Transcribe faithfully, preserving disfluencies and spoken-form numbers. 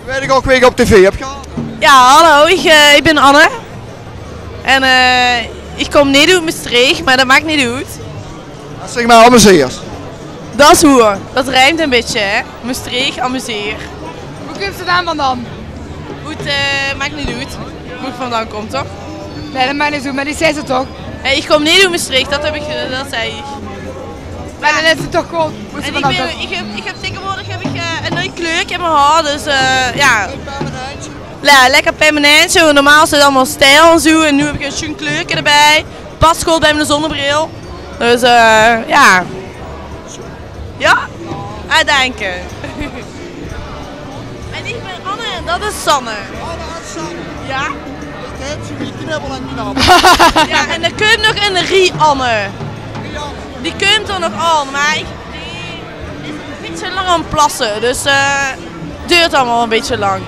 Weit ich ouch wae ich op tv höb gehad? Ja, hallo, ich, eh, ich bin Anne. En, eh, ich kóm neet oet Mestreech, mer det maak neet oet. Zèk mer, amuseer. Det is hoer. Det riemp ein bietje, hè? Mestreech, amuseer. Boe kums se dan vandaan? Oet, eh, maak neet oet boe ich vandaan kóm, toch? Nae, det maak neet oet, mer die zag ze toch? Hey, ich kóm neet oet Mestreech, det höb ich, eh, det zag ich. Mer dan is 't toch good. En ich bin, ich höb, ich höb taengewoordig höb ich, eh, ein nuuj kleurke in mien haor, dus, eh, ja. Ja, lekker permanentje. Normaal is 't allemaol steil en zoe. En noe höb ich ein sjoen kleurke d'rbie. Pas good bie mien zonnebril. Dus, eh, ja. Ja? Ah, dank je. En ich bin Anne en det is Sanne. Anne en Sanne. Ja? Ich höb zoe die knubbel en knap. Ja, en d'r kump nog ein Rie-Anne. Die kump d'r nog aan, mer ich, die is ein bietje lang aan 't plasse. Dus, eh, doert allemaol ein bietje lang.